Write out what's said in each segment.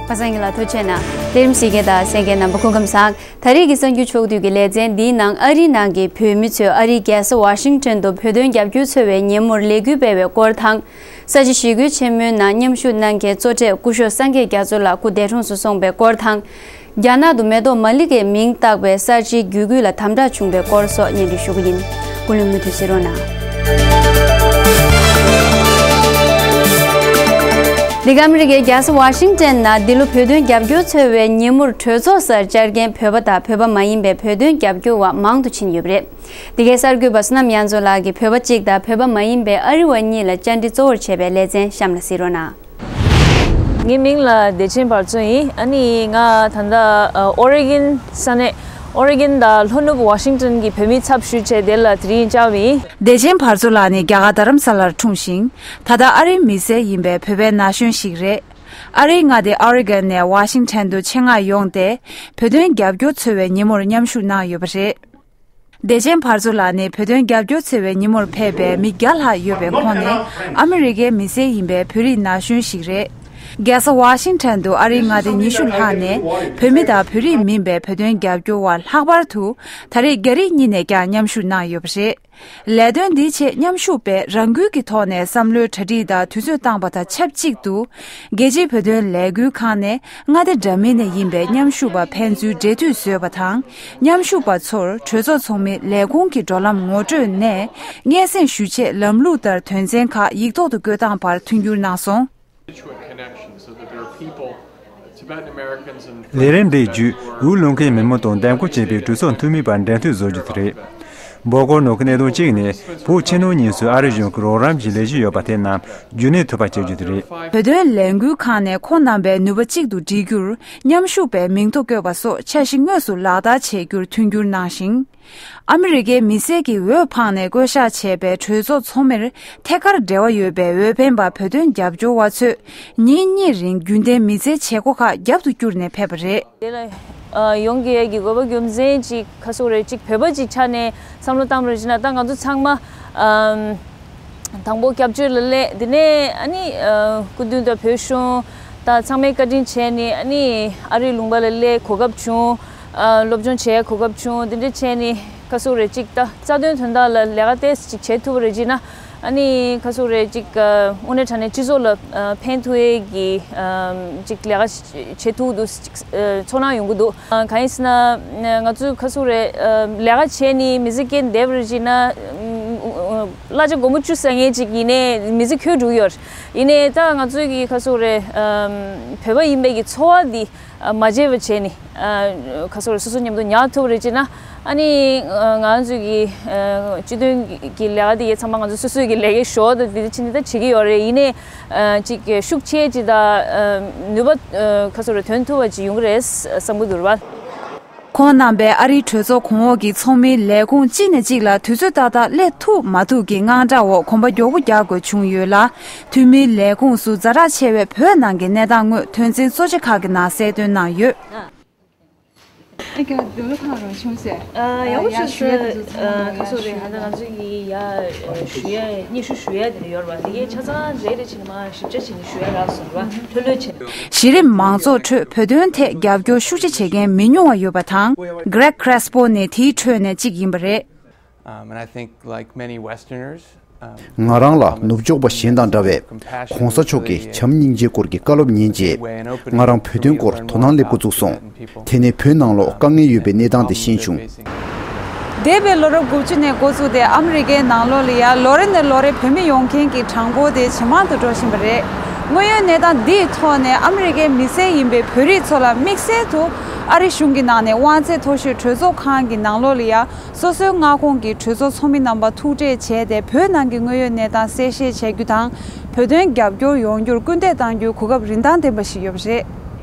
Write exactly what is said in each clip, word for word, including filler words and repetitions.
པ་སངས་ལགས་ཐུགས་རྗེ་གནང་། ལས་རིམ་གཟིགས་མཁན་དང་གསན་མཁན་རྣམ་པ་སྐུ་ཁམས་བཟང་། ད་རེས་ཀྱི་གསར་འགྱུར་ཕྱོགས་བསྡུས་ཀྱི་ལེ་ཚན་འདིའི་ནང་ཨ་རིའི་ནང་གི་བོད་མི་ཚོས་ཨ་རིའི་རྒྱལ་ས་ཝ་ཤིང་ཊོན་དུ་བོད་དོན་རྒྱབ་སྐྱོར་འཚོལ་བའི་ཉིན་མོར་ལས་འགུལ་སྤེལ་བའི་སྐོར་དང་། གསར་བརྗེ་ཞི་རྒོལ་ཆེན་མོའི་ནང་མཉམ་ཞུགས་གནང་མཁན་གཙོ་གྲས་སྐུ་ཞབས་སངས་རྒྱས་རྒྱ་མཚོ་ལགས་སྐུ་འདས་གྲོངས་སུ་སོང་བའི་སྐོར་དང་། རྒྱ་ནག་ཏུ་མེ་ཏོག་མ་ལི་ཀའི་མིང་བཏགས་པའི་གསར་བརྗེའི་བརྒྱུད་སྐུལ་ལ་དམ་དྲག་བྱུང་བའི་སྐོར་སོགས་སྙན་སྒྲོན་ཞུ་གི་ཡིན། ཀུན་གླེང་མུ་མཐུད་གཟིགས་རོགས་གནང་། འདི་ག་ཨ་མི་རི་ཀའི་རྒྱལ་ས་ཝ་ཤིང་ཊོན་ནང་འདི་ལོ་བོད་དོན་རྒྱབ་སྐྱོར་འཚོལ་བའི་ཉིན་མོར་གྲོས་ཚོགས་སར་བཅར་མཁན་བོད་པ་དང་བོད་པ་མ་ཡིན་པའི་བོད་དོན་རྒྱབ་སྐྱོར་བ་མང་དུ་ཕྱིན་ཡོད་པ་རེད། འདི་གའི་གསར་འགོད་པ་བསོད་ནམས་དབྱངས་མཚོ་ལགས་ཀྱིས་བོད་པ་གཅིག་དང་བོད་པ་མ་ཡིན་པའི་ཨ་རི་བ་གཉིས་ལ་བཅར་འདྲི་གཙོ་བོར་བྱས་པའི་ལེ་ཚན་གཤམ་ལ་གཟིགས་རོགས་གནང་། ངའི་མིང་ལ་བདེ་ཆེན་བར་མཚོ་ཡིན། ཨ་ནི་ང་ད་ལྟ་ཨ་ཨོ་རེ་གིན་ས་གནས་ཨོ་རེ་གིན་དང་ལྷོ་ནུབ་ཝ་ཤིང་ཊོན་གྱི་བོད་མིའི་ཚབ་ཞུས་བྱས་དེ་ལ་དེ་རིང་བཅར་བ་ཡིན། བདེ་ཆེན་བར་མཚོ་ལགས་ནི་རྒྱ་གར་རྡ་རམ་ས་ལར་འཁྲུངས་ཤིང་། ད་ལྟ་ཨ་རིའི་མི་སེར་ཡིན་པའི་བོད་པའི་ན་གཞོན་ཞིག་རེད། ཨ་རིའི་མངའ་སྡེ་ཨོ་རེ་གོན་ནས་ཝ་ཤིང་ཊོན་དུ་ཆེད་མངགས་ཡོང་སྟེ། བོད་དོན་རྒྱབ་སྐྱོར་འཚོལ་བའི་ཉིན་མོར་མཉམ་ཞུགས་གནང་ཡོད་པ་རེད། བདེ་ཆེན་བར་མཚོ་ལགས་ནི་བོད་དོན་རྒྱབ་སྐྱོར་འཚོལ་བའི་ཉིན་མོར་ཕེབས་པའི་མི་བརྒྱ་ལྷག་ཡོད་པའི་ཁོངས་ནས་ཨ་མི་རི་ཀའི་མི་སེར་ཡིན་པའི་བོད་རིགས་ན་གཞོན་ཞིག་རེད། རྒྱལ་ས་ཝ་ཤིང་ཊོན་དུ་ཨ་རིའི་མངའ་སྡེ་ཉི་ཤུ་ལྷག་ནས་བོད་མི་དང་བོད་རིགས་མིན་པའི་བོད་དོན་རྒྱབ་སྐྱོར་བ་ལྷག་པར་དུ་ད་རེས་རྒྱ་རིགས་གཉིས་ནས་ཀྱང་མཉམ་ཞུགས་གནང་ཡོད་པ་རེད། ལས་དོན་འདིའི་ཆེད་མཉམ་ཞུགས་པས་རང་འགུལ་གྱི་ཐོག་ནས་བསམ་བློའི་གྲ་སྒྲིག་དང་དུས་ཚོད་བཏང་པ་དང་ཆབས་ཅིག་ཏུ། རྒྱལ་སྤྱིའི་བོད་དོན་ལས་འགུལ་ཁང་ནས་མངའ་སྡེ་འདྲ་མིན་ནས་ཡིན་པའི་མཉམ་ཞུགས་པ་ཕན་ཚུན་འབྲེལ་མཐུད་བཟོས་པ་དང་། མཉམ་ཞུགས་པ་ཚོར་གྲོས་ཚོགས་ཚོགས་མི་ལས་ཁུངས་ཀྱི་འགྲོ་ལམ་ངོ་སྤྲོད་ནས་སྙན་སེང་ཞུ་ཆེད་ལམ་ལུགས་ལྟར་དོན་ཚན་ཁག་ཡིག་ཐོག་ཏུ་བཀོད་སྟངས་བར་མཐུན་འགྱུར་གནང་སོང་། Tibetan Americans and ལས་རིམ་འདིའི་བརྒྱུད་འུ་ལུང་ཁའི་མི་མང་དང་འདེམས་བསྐོ་བྱས་པའི་གྲོས་ཚོགས་འཐུས་མི་བར་འབྲེལ་མཐུད་བཟོ་རྒྱུ་དེ་རེད། འབོད་སྐུལ་གནང་མཁན་གནད་དོན་གཅིག་ནི་བོད་ཕྱི་ནང་གཉིས་སུ་ཨ་རི་གཞུང་གི་རོགས་རམ་གྱི་ལས་གཞི་ཡོད་པ་དེ་རྣམས་རྒྱུན་གནས་ཐུབ་པ་བྱེད་རྒྱུ་དེ་རེད། བོད་དོན་ལས་འགུལ་ཁང་ནས་ཁོང་རྣམ་པའི་ནུས་པ་གཅིག་ཏུ་སྒྲིལ་རྒྱུར་མཉམ་ཞུགས་པའི་མིང་ཐོ་བཀོད་པ་སོགས་འཆར་གཞི་དངོས་སུ་ལག་བསྟར་བྱེད་རྒྱུར་མཐུན་འགྱུར་གནང་ཞིང་། ཨ་མི་རི་ཀའི་མི་སེར་གྱིས་འོས་འཕངས་ནས་བསྐོ་གཞག་བྱས་པའི་གྲོས་ཚོགས་ཚོགས་མིར་ཐད་ཀར་འབྲེལ་བ་ཡོད་པའི་འོས་འཕེན་པ་བོད་དོན་རྒྱབ་སྐྱོར་བ་ཚོས་ཉིན་གཉིས་རིང་རྒྱུན་ལྡན་མི་ཚེའི་བྱེད་སྒོ་ཁག་རྒྱབ་ཏུ་བསྐྱུར་ནས་ཕེབས་པ་རེད། དེ་ལ་ཨ་ཡོང་དགོས་ཡས་ཀྱི་དགོས་པ་རྒྱུ་མཚན་ཅིག་ཁ་སོ་རེ་ཅིག་བོད་པ་ཅིག་ཆ་ནས་བསམ་བློ་བཏང་བ་རེད་ཅེ་ན། ད་ང་ཚོ་ཚང་མ་ཨམ་དང་པོ་སྐྱབས་བཅོལ་ལ་སླེབས། དེ་ནས་ཨ་ནི་ཨ་སྐུ་མདུན་དང་བོད་གཞུང་དང་ཚང་མས་བཀའ་དྲིན་བྱས་ནས་ཨ་ནི་ཨ་རིའི་ལུང་པ་ལ་སླེབས་གོ་སྐབས་བྱུང་། ཨ་སློབ་སྦྱོང་བྱས་གོ་སྐབས་བྱུང་། དེ་འདྲ་བྱས་ནས་ཁ་སོ་རེ་ཅིག་ད་རྩ་དོན་དོན་དག་ལ་ལས་ཀ་ཏོག་ཙམ་ཅིག་བྱེད་ཐུབ་པ་རེད་ཅེ་ན། ཨ་ནི་ཁ་སོ་རེ་ཅིག་ཨ་དངོས་གནས་དྲང་གནས་སྤྱི་ཚོགས་ལ་ཨ་ཕན་ཐོགས་ཡས་ཀྱི་ཨ་ཅིག་ལས་ཀ་བྱེད་ཐུབ་འདུག་ཅིག་ཨ་ཚོར་སྣང་ཡོང་གི་འདུག་ཨ་གང་ཡིན་ཟེར་ན་ང་ཚོས་ཁ་སོ་རེ་ཨ་ལས་ཀ་བྱས་ནས་མི་ཚེ་སྐྱེལ་བསྡད་པ་རེད་ཅེ་ན། ཨ་གླ་ཆ་སྒོར་མོ་བཅུ་ཟ་མཁན་ཅིག་ཡིན་ནའི་མི་ཚེ་འཁྱོལ་འགྲོ་གི་ཡོད་རེད། ཡིན་ནའི་ད་ང་ཚོས་ཀྱི་ཁ་སོ་རེ་ཨ་བོད་པ་ཡིན་པའི་གི་ཚོར་བ་འདི་ཨ་མ་བརྗེད་པ་བྱས་ནས། ཨ་ཁ་སོ་རེ་སོ་སོ་མཉམ་དུ་ཉར་ཐུབ་རེད་ཅེ་ན། ཨ་ནི་ཨ་ང་ཚོས་ཀྱི་ཨ་སྤྱི་དོན་གྱི་ལས་ཀ་དེ་ཡས་ཚང་མ་ང་ཚོ་སོ་སོའི་གི་ལས་ཀའི་ཞོར་དུ་དེ་འདྲ་ཕྱིན་ནས་ད་བྱེད་ཀྱི་ཡོད་རེད། ཡིན་ནའི་ཨ་ཅིག་ཤུགས་ཆེ་ཅིག་དང་ཨ་ནུས་པ་ཨ་ཁ་སོ་རེ་ཐོན་ཐུབ་པ་ཅིག་ཡོང་གི་རེད་བསམ་གྱི་འདུག་རེད་པ། ཁོང་རྣམ་པས་ཨ་རིའི་གྲོས་ཚོགས་གོང་འོག་གི་ཚོགས་མིའི་ལས་ཁུངས་གཅིག་ནས་གཅིག་ལ་དུས་ཚོད་ཏག་ཏག་སླེབས་ཐུབ་མ་ཐུབ་ཀྱི་དངངས་སྐྲག་འོག་གོམ་པ་མགྱོགས་པོ་རྒྱག་དགོས་བྱུང་ཡོད་ལ། འཐུས་མིའི་ལས་ཁུངས་སུ་ཛ་དྲག་ཆེ་བའི་བོད་ནང་གི་གནས་སྟངས་དངོས་དོན་ཚན་གཙོ་ཆེ་ཁག་གི་ནང་གསལ་སྟོན་གནང་ཡོད། ཨ་ཀྱང་འདོད་ཁག་རང་བྱུང་ཟེར། ཨ་ཡག་པོ་ཡ་བྱུང་ཞུ་ཡ་ཟེར། དེ་ཚོ་ཨ་ཁ་སོ་རེད། ཧ་ད་ང་ཚོ་གི་ཡ་ཞུ་ཡ་སྙན་ཞུ་ཞུ་ཡ་དེ་འདྲ་ཡོད་རེད་པ། དེ་གའི་ཆ་ཚང་རེ་རེ་བྱས་ནས་མར་ཞིབ་ཆ་བྱས་ནས་ཞུ་ཡ་རག་སོང་རེད་པ། ལྷོད་ལྷོད་བྱས་ནས། གཞི་རིམ་མང་ཚོགས་ཁྲོད་བོད་དོན་ཐད་རྒྱབ་སྐྱོར་ཤུགས་ཆེ་བྱེད་མཁན་མི་ཉུང་བ་ཡོད་པ་དང་། Greg Crespo ནི་དེའི་ཁྲོད་ནས་གཅིག་ཡིན་པ་རེད། Um, and I think, like many Westerners, um, ང་རང་ལ་ནུབ་ཕྱོགས་པ་གཞན་དང་འདྲ་བའི་༸གོང་ས་མཆོག་གི་བྱམས་སྙིང་རྗེའི་སྐོར་གྱི་བཀའ་སློབ་ཉན་རྗེས། ང་རང་བོད་དོན་སྐོར་དོ་སྣང་སླེབས་འགོ་བཙུགས་སོང་། དེ་ནས་བོད་ནང་ལོགས་དཀའ་ངལ་ཡོད་པའི་གནས་སྟངས་དེ་ཤེས་བྱུང་། འདས་པའི་ལོ་རབས་དགུ་བཅུ་ནས་འགོ་བཙུགས་ཏེ་ཨ་མི་རི་ཀའི་ནང་ལོགས་ལ་ཡ་ལོ་རེ་ནས་ལོ་རེ་བོད་མི་ཡོང་མཁན་གྱི་གྲངས་འབོར་དེ་ཇེ་མང་དུ་འགྲོ་བཞིན་པ་རེད། དངོས་ཡོད་གནས་སྟངས་འདིའི་ཐོག་ནས་ཨ་མི་རི་ཀའི་མི་སེར་ཡིན་པའི་བོད་རིགས་ཚོ་ལ་དམིགས་བསལ་དུ་ཨ་རི་གཞུང་གི་ནང་ནས་དབང་ཚད་མཐོ་ཤོས་གྲོས་ཚོགས་ཁང་གི་ནང་ལོགས་ལ་ཡ། སོ་སོའི་མངའ་ཁོངས་ཀྱི་གྲོས་ཚོགས་ཚོགས་མི་རྣམ་པ་ཐུག་འཕྲད་བྱས་ཏེ་བོད་ནང་གི་དངོས་ཡོད་གནས་སྟངས་གསལ་བཤད་བྱ་རྒྱུ་དང་། བོད་དོན་རྒྱབ་སྐྱོར་ཡོང་རྒྱུར་སྐུལ་འདེད་གཏང་རྒྱུའི་གོ་སྐབས་རིན་ཐང་ལྡན་པ་ཞིག་ཡོད་པ་རེད།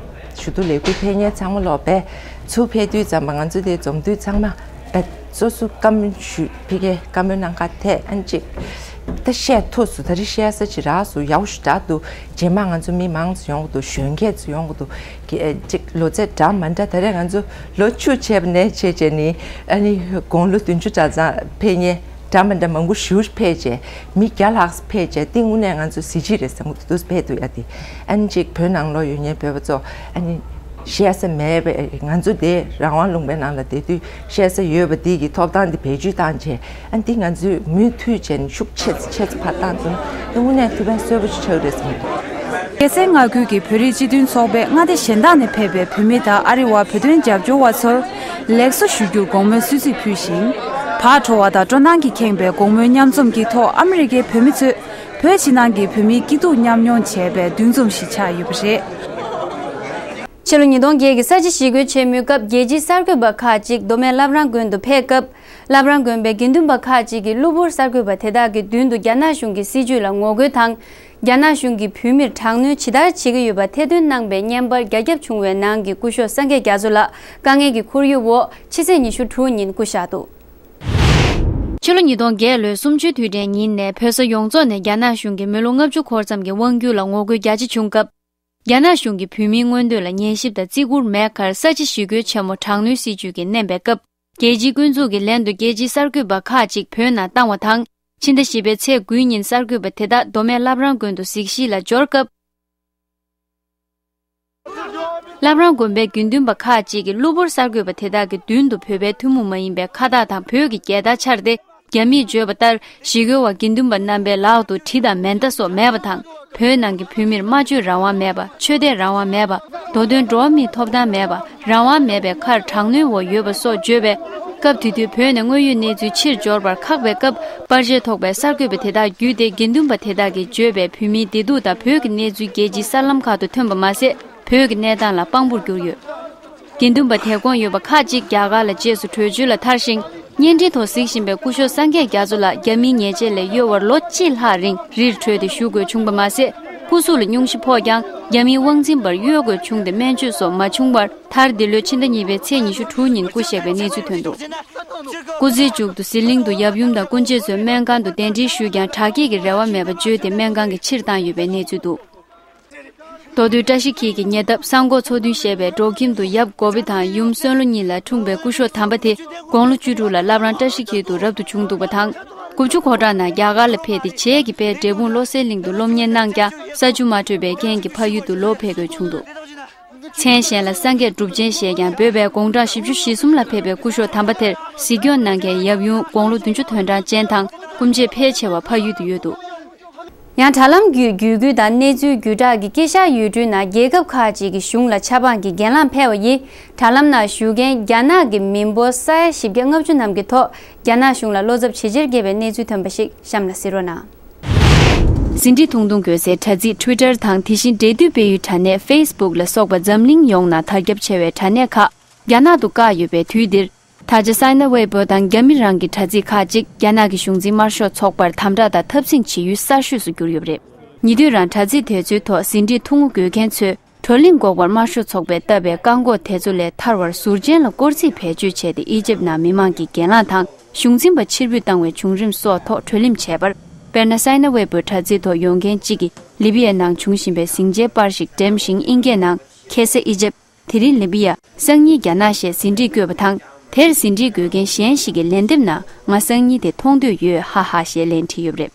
ཞུ་གཏུག་ལས་འགུལ་ཕེབས་མཁན་ཚང་མ་ལོག་པས་ཚུར་ཕེབས་དུས་ཙམ་པ་ང་ཚོ་དེ་འཛོམས་དུས་ཚང་མ་ད་སོ་སོ་བཀའ་མོལ་ཞུ་ཕ་གིའི་བཀའ་མོལ་གནང་ག་ཐད་ཨན་ཅིག་ད་བཤད་ཐུབ་སོང་། ད་རེས་བཤད་ས་ཅིག་རག་སོང་། ཡག་པོ་ཞེ་དྲག་འདུག་རྗེས་མ་ང་ཚོ་མི་མང་ཙམ་ཡོང་གི་འདུག་གཞོན་སྐྱེས་ཚོ་ཡོང་གི་འདུག་གི་ཅིག་ལོ་ཚད་འདྲ་མི་འདྲ་ད་རེས་ང་ཚོ་ལོ་བཅུ་བྱས་པ་ནས་བྱས་བྱས་ནི་ཨ་ནི་དགུང་ལོ་བདུན་ཅུ་གྲངས་ཙམ་ཕེབས་མཁན་ འདྲ་མི་འདྲ་མང་པོ་ཞེ་པོ་ཕེབས་བྱས། མི་བརྒྱ་ལྷག་ཕེབས་བྱས། དེ་དངོས་གནས་ང་ཚོ་གཟི་བརྗིད་རེད་བསམ་གྱི་འདུག་དུས་ཕེབས་ཐུབ་ཡ་དེ། ཨ་ནི་གཅིག་བོད་ནང་ལོགས་ཡོད་མཁན་བོད་པ་ཚོ་ཨ་ནི་བཤད་ས་མེད་པས། ང་ཚོ་དེ་རང་དབང་ལུང་པའི་ནང་ལ་བསྡད་དུས་བཤད་ས་ཡོད་པ་དེ་གི་ཐོབ་ཐང་དེ་བེད་སྤྱོད་བཏང་བྱས། ཨ་ནི་དེ་ང་ཚོས་མུ་མཐུད་བྱས་ནས་ཤུགས་ཆེ་ཙམ་ཆེ་ཙམ་ཕར་བཏང་ཐུབ་ན་དངོས་གནས་ཐུགས་ཕན་གསོས་པ་ཞིག་ཆགས་རེད་བསམ་གྱི་འདུག་སྐྱེད་ཚལ་མངའ་ཁུལ་གྱི་བོད་རིགས་སྤྱི་མཐུན་ཚོགས་པས་མངའ་སྡེ་གཞན་དག་ནས་ཕེབས་པའི་བོད་མི་དང་ཨ་རི་བ་བོད་དོན་རྒྱབ་སྐྱོར་བ་ཚོར་ལེགས་གསོ་ཞུ་རྒྱུར་དགོང་མོའི་གསོལ་ཚིགས་ཕུལ་ཞིང་། བག་དྲོ་བ་དང་སྤྲོ་སྣང་གིས་ཁེངས་པའི་དགོང་མོའི་མཉམ་འཛོམས་ཀྱི་ཐོག་ཨ་མི་རི་ཀའི་བོད་མི་ཚོས་བོད་ཕྱི་ནང་གི་བོད་མིའི་སྐྱིད་སྡུག་མཉམ་མྱོང་བྱས་པའི་འདུ་འཛོམས་ཤིག་ཆགས་ཡོད་པ་རེད། ཕྱི་ལོ་ཉིས་སྟོང་བརྒྱད་ཀྱི་ས་བྱི་ཞི་རྒོལ་ཆེན་མོའི་སྐབས་རྒྱལ་སྤྱིའི་གསར་འགོད་པ་ཁག་ཅིག་མདོ་སྨད་བླ་བྲང་དགོན་དུ་ཕེབས་སྐབས། བླ་བྲང་དགོན་པའི་དགེ་འདུན་པ་ཁག་ཅིག་གིས་གློ་བུར་གསར་འགོད་པ་དེ་དག་གི་མདུན་དུ་རྒྱ་ནག་གཞུང་གི་སྲིད་བྱུས་ལ་ངོ་རྒོལ་དང་། རྒྱ་ནག་གཞུང་གིས་བོད་མིར་དྲག་གནོན་ཇི་ལྟར་བྱེད་ཀྱི་ཡོད་པ་ཐེར་འདོན་གནང་པའི་བརྙན་པར་རྒྱ་ཁྱབ་བྱུང་བའི་ནང་གི་སྐུ་ཞབས་སངས་རྒྱས་རྒྱ་མཚོ་ལགས་དཀའ་ངལ་གྱི་ཁོར་ཡུག་འོག་ཕྱི་ཚེས་ཉི་ཤུ་དྲུག་ཉིན་སྐུ་གཤེགས་འདུག་ཕྱི་ལོ་ཉིས་སྟོང་བརྒྱད་ལོའི་གསུམ་བཅུའི་དུས་དྲན་ཉིན་ནས་བོད་ས་ཡོངས་རྫོགས་ནས་རྒྱ་ནག་གཞུང་གིས་མི་ལོ་ལྔ་བཅུ་འཁོར་མཚམས་ཀྱི་དབང་སྒྱུར་ལ་ངོ་རྒོལ་རྒྱ་ཆེ་བྱུང་སྐབས། རྒྱ་ནག་གཞུང་གིས་བོད་མིའི་མངོན་འདོད་ལ་ཉན་ཞིབ་དང་བརྩི་བཀུར་མེད་ཁར་ས་བྱི་ཞི་རྒོལ་ཆེན་མོ་དྲག་གནོན་སྲིད་བྱུས་ཀྱིས་མནན་པའི་སྐབས། རྒྱལ་སྤྱིའི་སྐུ་འཛུགས་ཀྱི་ལན་དུ་རྒྱལ་སྤྱིའི་གསར་འགོད་པ་ཁག་ཅིག་བོད་ནང་བཏང་བ་དང་། ཕྱི་ཟླ་བཞི་པའི་ཚེས་དགུའི་ཉིན་གསར་འགོད་པ་དེ་དག་མདོ་སྨད་བླ་བྲང་དགོན་དུ་གཟིགས་ཞིབ་ལ་འབྱོར་སྐབས། བླ་བྲང་དགོན་པའི་དགེ་འདུན་པ་ཁག་ཅིག་གིས་གློ་བུར་གསར་འགོད་པ་དེ་དག་གི་མདུན་དུ་བོད་པའི་ཐུན་མོང་མ་ཡིན་པའི་ཁ་བཏགས་དང་བོད་ཀྱི་རྒྱལ་དར་འཕྱར་ཏེ། རྒྱ་མིས་བརྗོད་པ་ལྟར་ཞི་རྒོལ་བ་དགེ་འདུན་པ་རྣམ་པའི་ལག་ཏུ་གྲི་དང་མེ་མདའ་སོགས་མེད་པ་དང་། བོད་ནང་གི་བོད་མིར་སྨྲ་བརྗོད་རང་དབང་མེད་པ། ཆོས་དད་རང་དབང་མེད་པ། མདོ་དོན་འགྲོ་བ་མིའི་ཐོབ་ཐང་མེད་པ། རང་དབང་མེད་པའི་ཁར་དྲག་གནོན་འོག་ཡོད་པ་སོགས་བརྗོད་པས། སྐབས་དེ་དུས་བོད་ནས་དངོས་ཡོད་གནས་ཚུལ་ཕྱིར་འབྱོར་བར་ཁག་པའི་སྐབས། པར་ཆས་ཐོགས་པའི་གསར་འགོད་པ་དེ་དག་བརྒྱུད་དེ་དགེ་འདུན་པ་དེ་དག་གིས་བརྗོད་པའི་བོད་མིའི་བདེ་སྡུག་དང་བོད་ཀྱི་གནས་ཚུལ་རྒྱལ་སྤྱིའི་གསར་ལམ་ཁག་ཏུ་ཐོན་པ་མ་ཟད། བོད་ཀྱི་གནས་སྟངས་ལ་དཔང་པོར་གྱུར་ཡོད། དགེ་འདུན་པ་དེ་དགོངས་ཡོད་པ་ཁག་ཅིག་རྒྱ་གར་ལ་རྗེས་སུ་བྲོས་བྱོལ་ལ་ཐར་ཞིང་། བརྙན་འཕྲིན་ཐོག་གཟིགས་བཞིན་པའི་སྐུ་ཞབས་སངས་རྒྱས་རྒྱ་མཚོ་ལགས་རྒྱ་མིའི་ཉེས་ཆད་ལས་གཡོལ་བར་ལོ་གཅིག་ལྷག་རིང་རིར་བྲོས་ཏེ་བཞུགས་དགོས་བྱུང་བ་མ་ཟད། སྐུ་གཟུགས་ལ་སྙུང་གཞི་ཕོག་ཀྱང་རྒྱ་མིའི་དབང་འཛིན་པར་གཡོལ་དགོས་བྱུང་སྟེ་སྨན་བཅོས་སོགས་མ་བྱུང་བར། མཐར་འདི་ལོའི་ཕྱི་ཟླ་གཉིས་པའི་ཚེས་ཉི་ཤུ་དྲུག་ཉིན་སྐུ་གཤེགས་པའི་གནས་ཚུལ་ཐོན་འདུག་སྐུ་ཚེའི་མཇུག་ཏུ་ཟི་ལིང་དུ་ཡབ་ཡུམ་དང་སྐུ་མཆེད་ཚོས་སྨན་ཁང་དུ་གདན་འདྲེན་ཞུས་ཀྱང་དྲག་སྐྱེད་ཀྱི་རེ་བ་མེད་པར་བརྗོད་དེ་སྨན་ཁང་གི་ཕྱིར་བཏང་ཡོད་པའི་གནས་ཚུལ་འདུག་མདོ་སྟོད་བཀྲ་ཤིས་འཁྱིལ་གྱི་ཉེ་འདབས་ས་མགོ་མཚོ་མདུན་ཞེས་པའི་འབྲོག་ཁྱིམ་དུ་ཡབ་གོ་བི་དང་ཡུམ་སོན་ལོ་གཉིས་ལ་འཁྲུངས་པའི་སྐུ་ཞབས་དམ་པ་དེ་དགུང་ལོ་བཅུ་དྲུག་ལ་བླ་བྲང་བཀྲ་ཤིས་འཁྱིལ་དུ་རབ་ཏུ་བྱུང་འདུག་པ་དང་། དགུ་བཅུ་གོ་གྲངས་ནང་རྒྱ་གར་ལ་ཕེབས་ཏེ་བྱེས་ཀྱི་དཔལ་འབྲས་སྤུངས་བློ་གསལ་གླིང་དུ་སློབ་གཉེར་གནང་ཀྱང་ས་ཆུ་མ་འཕྲོད་པའི་རྐྱེན་གྱིས་ཕ་ཡུལ་དུ་ལོག་ཕེབས་དགོས་བྱུང་འདུག་མཚན་གཞན་ལ་སངས་རྒྱས་གྲུབ་ཆེན་ཞེས་ཀྱང་འབོད་པའི་དགུང་གྲངས་བཞི་བཅུ་ཞེ་གསུམ་ལ་ཕེབས་པའི་སྐུ་ཞབས་དམ་པ་དེར་གཟིགས་སྐྱོང་གནང་མཁན་ཡབ་ཡུམ་དགུང་ལོ་བདུན་ཅུ་དོན་གྲངས་ཅན་དང་སྐུ་མཆེད་ཕལ་ཆེ་བ་ཕ་ཡུལ་དུ་ཡོད་འདུག་ཡང་དྲ་ལམ་བརྒྱུད་བརྒྱུད་སྐུལ་དང་གནས་ཚུལ་བརྒྱུད་བསྒྲགས་ཀྱི་དཀྱིལ་ཤར་ཡུལ་གྲུའི་ནང་རྒྱལ་ཁབ་ཁག་ཅིག་གི་གཞུང་ལ་ཆབ་འབངས་ཀྱི་གྱེན་ལངས་འཕེལ་བ་ཡིས། དྲ་ལམ་ནང་བཞུགས་མཁན་རྒྱ་ནག་གི་མི་འབོར་ས་ཡ་བཞི་བརྒྱ་ལྔ་བཅུ་ནང་གི་ཐོག་རྒྱ་ནག་གཞུང་ལ་བློ་འཚབ་ཇེ་ཆེར་སྐྱེས་པའི་གནས་ཚུལ་ཐོན་པ་ཞིག་གཤམ་ལ་གཟིགས་རོགས་གནང་། ཟིན་བྲིས་ཐུང་ཐུང་འགོད་སའི་དྲ་ཚིགས་Twitter་དང་དེ་བཞིན་འབྲེལ་མཐུད་སྤེལ་ཡུལ་དྲ་གནས་Facebook་ལ་སོགས་པ་འཛམ་གླིང་ཡོངས་ནང་དར་ཁྱབ་ཆེ་བའི་དྲ་གནས་ཁག་རྒྱ་ནག་ཏུ་བཀག་ཡོད་པའི་དུས་འདིར། ད་ཆ་Sina Weibo་དང་རྒྱ་མི་རང་གི་དྲ་ཚིགས་ཁག་ཅིག་རྒྱ་ནག་གི་གཞུང་འཛིན་དམར་ཤོག་ཚོགས་པར་དམ་དྲག་དང་འཐབ་འཛིང་བྱེད་ཡུལ་གསར་ཤོས་སུ་གྱུར་ཡོད་པ་རེད། ཉེ་དུས་རང་དྲ་ཚིགས་དེ་ཚོའི་ཐོག་ཟིན་བྲིས་ཐུང་ངུ་འགོད་མཁན་ཚོས་བགྲོ་གླེང་འགོག་པར་དམར་ཤོག་ཚོགས་པས་བཏབ་པའི་བཀག་འགོག་དེ་ཚོ་ལས་ཐར་བར་ཟུར་མཆན་ལ་སྐོར་རྩིས་བེད་སྤྱོད་བྱས་ཏེ་ཨི་ཇེབ་ནང་མི་མང་གི་གྱེན་ལངས་དང་གཞུང་འཛིན་པ་ཕྱིར་འབུད་བཏང་བའི་བྱུང་རིམ་སོགས་ཐོག་བགྲོ་གླེང་བྱས་པར། དཔེར་ན་Sina Weibo་དྲ་ཚིགས་ཐོག་ཡོང་མཁན་གཅིག་གིས་ལི་བི་ཡའི་ནང་བྱུང་བཞིན་པའི་ཟིང་ཆའི་པར་ཞིག་འགྲེམས་ཤིང་ཨིན་སྐད་ནང་ཁ་སང་ཨི་ཇེབ། དེ་རིང་ལི་བི་ཡ། སང་ཉིན་རྒྱ་ནག་ཞེས་ཟིན་བྲིས་བཀོད་པ་དང་། དེར་ཟིན་བྲིས་འགོད་མཁན་གཞན་ཞིག་གིས་ལན་འདེབས་ནང་ང་སང་ཉིན་དེ་མཐོང་འདོད་ཡོད་ཧ་ཧ་ཞེས་ལན་བྲིས་ཡོད་པ་རེད།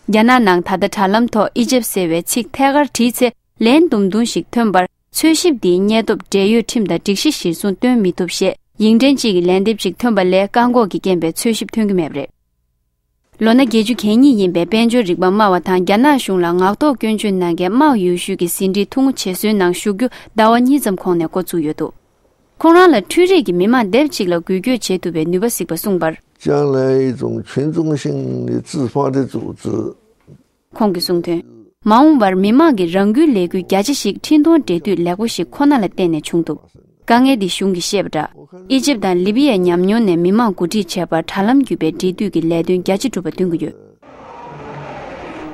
རྒྱ་ནག་ནང་ད་ལྟ་དྲ་ལམ་ཐོག་ཨི་ཇེབ་ཟེར་བའི་ཚིག་ཐད་ཀར་བྲིས་ཚེ་ལན་དུམ་དུམ་ཞིག་ཐོན་པར་འཚོལ་ཞིབ་འདིའི་སྙད་སྟོབས་འབྲེལ་ཡོད་ཁྲིམས་དང་སྒྲིག་གཞི་གཞིར་བཟུང་སྟོན་མི་ཐུབ་ཞེས་ཡིག་འབྲེལ་གཅིག་གི་ལན་འདེབས་ཤིག་ཐོན་པ་ལས་བཀག་འགོག་གི་རྐྱེན་པས་འཚོལ་ཞིབ་ཐོན་གྱི་མེད་པ་རེད། ལོ་ན་བརྒྱད་ཅུ་གྱ་གཉིས་ཡིན་པའི་དཔལ་འབྱོར་རིག་པ་སྨྲ་བ་དང་རྒྱ་ནག་གཞུང་ལ་ངག་ཐོག་སྐྱོན་བརྗོད་གནང་མཁན་དམའ་བ་ཡོད་ཤོས་ཀྱི་ཟིན་བྲིས་ཐུང་ངུ་བྱེད་སྲོལ་ནང་ཞུགས་རྒྱུ་ཟླ་བ་གཉིས་ཙམ་གོང་ནས་འགོ་བཙུགས་ཡོད་འདུག་ཁོང་རང་ལ་འཕྲུལ་རིག་གིས་མི་མང་སྡེབ་གཅིག་ལ་འགུལ་སྐྱོད་བྱེད་ཐུབ་པའི་ནུས་པ་གཟིགས་པ་གསུངས་པར། 将来一种群众性的自发的组织。 ཁོང་གིས་གསུངས་དོན། མ་འོངས་པར་མི་མང་གིས་རང་འགུལ་ལས་འགུལ་རྒྱ་ཆེ་ཞིག་འཕྲིན་གཏོང་འབྲེལ་མཐུད་ལེགས་པོ་ཞིག་ཁོ་ན་ལ་བརྟེན་ནས་བྱུང་ཐུབ། དཀའ་ངལ་འདི་གཞུང་གིས་ཤེས་པ་འདྲ། ཨི་ཇིབ་དང་ལི་བི་ཡའི་ཉམས་མྱོང་ནས་མི་མང་གོ་སྒྲིག་བྱས་པར་དྲ་ལམ་བརྒྱུད་པའི་འབྲེལ་མཐུད་ཀྱི་ལས་དོན་རྒྱ་ཆེ་གྲུབ་པ་སྟོན་གྱི་ཡོད།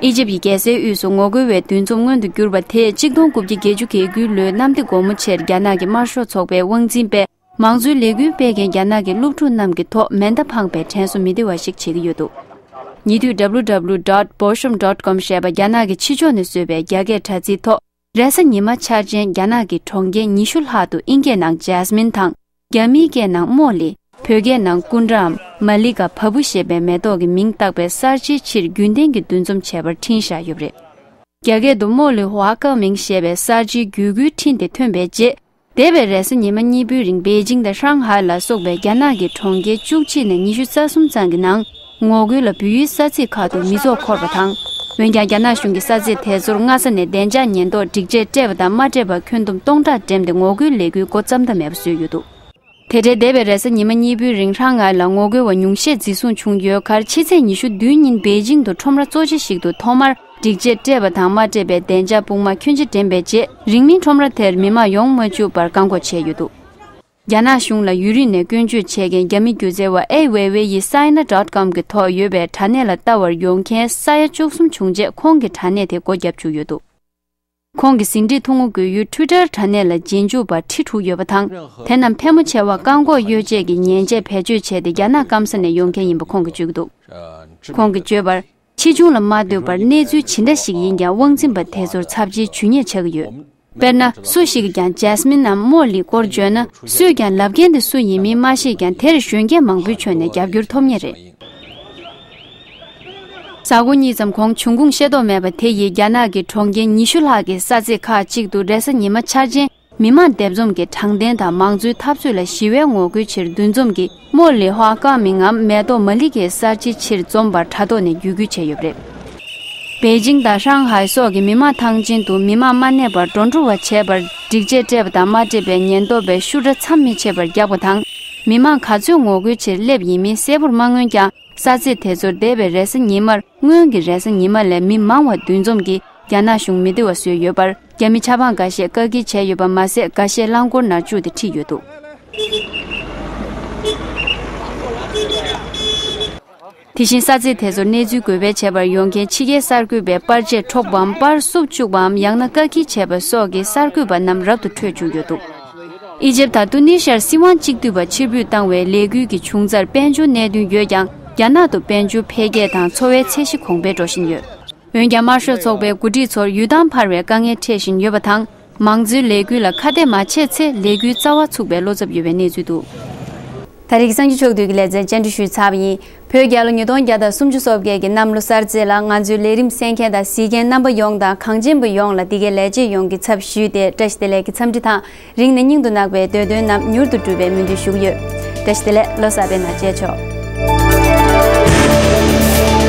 ཨི་ཇིབ་ཀྱི་རྒྱལ་སའི་དབུས་སུ་ངོ་རྒོལ་བའི་འདུ་འཛོམས་མངོན་དུ་གྱུར་པ་དེས་གཅིག་སྟོང་དགུ་བརྒྱ་བརྒྱད་ཅུ་གྱ་དགུའི་ལོའི་གནམ་བདེ་སྒོ་མོ་ཆེར་རྒྱ་ནག་གི་དམར་ཤོག་ཚོགས་པའི་དབང་འཛིན་པས། མང་གཙོའི་ལས་འགུལ་སྤེལ་མཁན་རྒྱ་ནག་གི་སློབ་ཕྲུག་རྣམས་ཀྱི་ཐོག་མེ་མདའ་འཕངས་པའི་དྲན་གསོ་མི་བདེ་བ་ཞིག་བྱེད་ཀྱི་ཡོད་འདུག་ཉེ་དུས་www dot bosham dot com ཞེས་པ་རྒྱ་ནག་གི་ཕྱི་ཕྱོགས་ནས་བཟོས་པའི་རྒྱ་སྐད་དྲ་ཚིགས་ཐོག་རེས་གཟའ་ཉི་མ་འཆར་ཅན་རྒྱ་ནག་གི་གྲོང་ཁྱེར་ཉི་ཤུ་ལྷག་ཏུ་ཨིན་སྐད་ནང་ཇཱས་མིན་དང་རྒྱ་མིའི་སྐད་ནང་མོ་ལི། བོད་སྐད་ནང་ཀུན་ཌའམ་མ་ལི་ཀ་བ་སྤུ་ཞེས་པའི་མེ་ཏོག་གི་མིང་བཏགས་པའི་གསར་བརྗེའི་ཕྱིར་རྒྱུན་ལྡན་གྱི་འདུ་འཛོམས་བྱས་པར་འཕྲིན་བཞག་ཡོད་པ་རེད། རྒྱ་སྐད་དུ་རྨོ་ལི་ཧྭ་ཀ་མིང་ཞེས་པའི་གསར་བརྗེའི་བརྒྱུད་སྐུལ་འཕྲིན་དེ་ཐོན་པའི་རྗེས། འདས་པའི་རེས་གཟའ་ཉི་མ་གཉིས་པོའི་རིང་པེ་ཅིང་དང་ཧྲང་ཧའེ་ལ་སོགས་པའི་རྒྱ་ནག་གི་གྲོང་ཁྱེར་བཅུ་གཅིག་ནས་ཉི་ཤུ་རྩ་གསུམ་ཙམ་གྱི་ནང་ངོ་རྒོལ་ལ་འབུལ་ཡུལ་ས་ཚིགས་ཁག་ཏུ་མི་ཚོགས་འཁོར་བ་དང་། འོན་ཀྱང་རྒྱ་ནག་གཞུང་གིས་ས་ཚིགས་དེ་ཚོར་སྔ་ས་ནས་བདེ་འཇགས་ཉེན་རྟོག་སྒྲིག་ཆས་སྤྲས་པ་དང་མ་སྤྲས་པར་ཁྱོན་བསྡོམས་སྟོང་ཕྲག་འགྲིམས་ཏེ་ངོ་རྒོལ་ལས་འགུལ་འགོ་བརྩམས་ཐབས་མེད་པ་བཟོས་ཡོད་འདུག་དེ་འབྲེལ་འདས་པའི་རེས་གཟའ་ཉི་མ་གཉིས་པོའི་རིང་ཧྲང་ཧའེ་ལ་ངོ་རྒོལ་བ་ཉུང་ཤས་འཛིན་བཟུང་བྱུང་ཡོད་ཁར་ཕྱི་ཚེས་ཉི་ཤུ་བདུན་ཉིན་པེ་ཅིང་དུ་ཁྲོམ་ར་གཙོ་ཆེ་ཞིག་ཏུ་ཐོག་མར་སྒྲིག་ཆས་སྤྲས་པ་དང་མ་སྤྲས་པའི་བདེ་འཇགས་དཔུང་དམག་ཁྱོན་ཆེ་འགྲིམས་པའི་རྗེས་རིང་མིན་ཁྲོམ་ར་དེར་མི་མང་ཡོང་མ་བཅུག་པར་བཀག་འགོག་བྱས་ཡོད་འདུག་རྒྱ་ནག་གཞུང་ལ་ཡུན་རིང་ནས་སྐྱོན་བརྗོད་བྱེད་མཁན་རྒྱ་མི་སྒྱུ་རྩལ་བ་ཨེ་ཝེ་ཝེ་ཡིས་སའེ་ན་ཌོཊ་ཀོམ་གྱི་ཐོག་ཡོད་པའི་དྲ་གནས་ལ་ལྟ་བར་ཡོང་མཁན་ས་ཡ་བཅུ་གསུམ་བྱུང་རྗེས་ཁོང་གིས་དྲ་གནས་དེ་སྒོ་བརྒྱབ་བཅུག་ཡོད་འདུག་ཁོང་གི་ཟིན་བྲིས་ཐུང་ངུ་བཀོད་ཡུལ་ཊུའི་ཊར་དྲ་གནས་ལ་རྗེས་འཇུག་པ་ཁྲི་དྲུག་ཡོད་པ་དང་། དེ་རྣམས་ཕལ་མོ་ཆེ་བ་བཀག་འགོག་གཡོ་ཆས་ཀྱི་ཉེས་ཆད་བེད་སྤྱོད་བྱས་ཏེ་རྒྱ་ནག་སྐམ་ས་ནས་ཡོང་མཁན་ཡིན་པ་ཁོང་གིས་བརྗོད་ཀྱི་འདུག་ཁོང་གིས་བརྗོད་པར། ཕྱིས་འབྱུང་ལ་མ་ལྟོས་པར་གནས་ཚུལ་ཇི་འདྲ་ཞིག་ཡིན་ཀྱང་དབང་འཛིན་པ་དེ་ཚོར་ཚབས་ཆེའི་ཇུས་ཉེས་ཆགས་ཀྱི་ཡོད། དཔེར་ན། སུ་ཞིག་གིས་ཀྱང་ཇེ་སྨིན་ནམ་རྨོ་ལིའི་སྐོར་བརྗོད་ན། སུས་ཀྱང་ལབ་མཁན་དེ་སུ་ཡིན་མིན་མ་ཤེས་ཀྱང་དེར་གཞོན་སྐྱེས་མང་པོའི་ཁྲོད་ནས་རྒྱབ་སྐྱོར་ཐོབ་ངེས་རེད། གཟའ་འཁོར་གཉིས་ཙམ་གོང་བྱུང་ཁུངས་ཤེས་རྟོགས་མེད་པ་དེ་ཡིས་རྒྱ་ནག་གི་གྲོང་ཁྱེར་ཉི་ཤུ་ལྷག་གི་ས་ཚིགས་ཁག་ཅིག་ཏུ་རེས་གཟའ་ཉི་མ་འཆར་ཅན་མི་མང་སྡེབ་འཛོམས་ཀྱི་དྲང་བདེན་དང་མང་གཙོའི་འཐབ་རྩོད་ལ་ཞི་བའི་ངོ་རྒོལ་ཕྱིར་འདུ་འཛོམས་ཀྱིས་རྨོ་ལི་ཧྭ་ཀ་མིང་ངམ་མེ་ཏོག་མ་ལི་ཀའི་གསར་བརྗེའི་ཕྱིར་འཛོམས་པར་དྲ་ཐོག་ནས་བརྒྱུད་སྐུལ་བྱས་ཡོད་པ་རེད། པེ་ཅིང་དང་ཧྲང་ཧའེ་སོགས་ཀྱི་མི་མང་ཐང་ཆེན་དུ་མི་མང་མ་གནས་པར་འགྲོ་འགྲུལ་བ་བྱས་པར་སྒྲིག་ཆས་སྤྲས་པ་དང་མ་སྤྲས་པའི་ཉེན་རྟོག་པས་ཤུགས་དྲག་མཚམས་མི་ཆད་པར་བརྒྱབ་པ་དང་། མི་མང་ག་ཚོད་ངོ་རྒོལ་ཕྱིར་སླེབས་ཡིན་མིན་གསལ་པོར་མ་མངོན་ཀྱང་། ས་ཚིགས་དེ་ཚོར་འདས་པའི་རེས་གཟའ་ཉི་མར་སྔོན་གྱི་རེས་གཟའ་ཉི་མ་ལས་མི་མང་བ་འདུ་འཛོམས་ཀྱིས་རྒྱ་ནག་གཞུང་མི་བདེ་བ་བཟོས་ཡོད་པར། རྒྱ་མི་ཆབ་འབངས་འགའ་ཤས་བཀག་སྐྱིལ་བྱས་ཡོད་པ་མ་ཟད། འགའ་ཤས་རླངས་འཁོར་ནང་བཅུག་སྟེ་ཁྲིད་ཡོད་འདུག་དེ་བཞིན་ས་ཚིགས་དེ་ཚོར་གནས་ཚུལ་འགོད་སྤེལ་བྱེད་པར་ཡོང་མཁན་ཕྱི་རྒྱལ་གསར་འགོད་པའི་པར་ཆས་འཕྲོག་པའམ་པར་བསུབ་བཅུག་པའམ་ཡང་ན་བཀག་སྐྱིལ་བྱས་པ་སོགས་ཀྱི་གསར་འགོད་པ་རྣམས་རབ་ཏུ་བྲོས་བཅུག་ཡོད་འདུག་ཨི་ཇེབ་དང་ཏུ་ནི་ཤར་སྲིད་དབང་གཅིག་སྡུད་པ་ཕྱིར་འབུད་བཏང་བའི་ལས་འགུལ་གྱི་བྱུང་རྩར་དཔལ་འབྱོར་གནད་དོན་ཡོད་ཀྱང་། རྒྱ་ནག་ཏུ་དཔལ་འབྱོར་འཕེལ་རྒྱས་དང་འཚོ་བའི་ཚད་གཞི་གོང་འཕེལ་འགྲོ་བཞིན་ཡོད། འོན་ཀྱང་། དམར་ཤོག་ཚོགས་པའི་འགོ་ཁྲིད་ཚོར་ཡུལ་ཐང་འཕར་བའི་དཀའ་ངལ་འཕྲད་བཞིན་ཡོད་པ་དང་། མང་གཙོའི་ལས་འགུལ་ལ་ཁ་གཏད་མ་བྱས་ཚེ་ལས་འགུལ་རྩ་བ་ཚུགས་པའི་བློ་འཚབ་ཡོད་པའི་གནས་ཚུལ་འདུག་ད་རེས་ཀྱི་གསར་འགྱུར་ཕྱོགས་བསྡུས་ཀྱི་ལེ་ཚན་བཅར་འདྲི་ཞུས་ཚར་བ་ཡིན། བོད་རྒྱལ་ལོ་ཉིས་སྟོང་བརྒྱ་དང་སུམ་ཅུ་སོ་བརྒྱད་ཀྱི་གནམ་ལོ་གསར་ཚེས་ལ་ང་ཚོའི་ལས་རིམ་གསན་མཁན་དང་གཟིགས་མཁན་རྣམ་པ་ཡོངས་དང་གངས་ཅན་པ་ཡོངས་ལ་འདི་གའི་ལེགས་སྐྱེས་ཡོང་གི་ཚབ་ཞུས་ཏེ། བཀྲ་ཤིས་བདེ་ལེགས་ཀྱི་འཚམས་འདྲི་དང་། རིང་ནས་སྙིང་དུ་བརྣག་པའི་འདོད་དོན་རྣམས་མྱུར་དུ་འགྲུབ་པའི་སྨོན་འདུན་ཞུ་གི་ཡོད། བཀྲ་ཤིས་བདེ་ལེགས། ལོ་གསར་པའི་ནང་མཇལ་ཆོག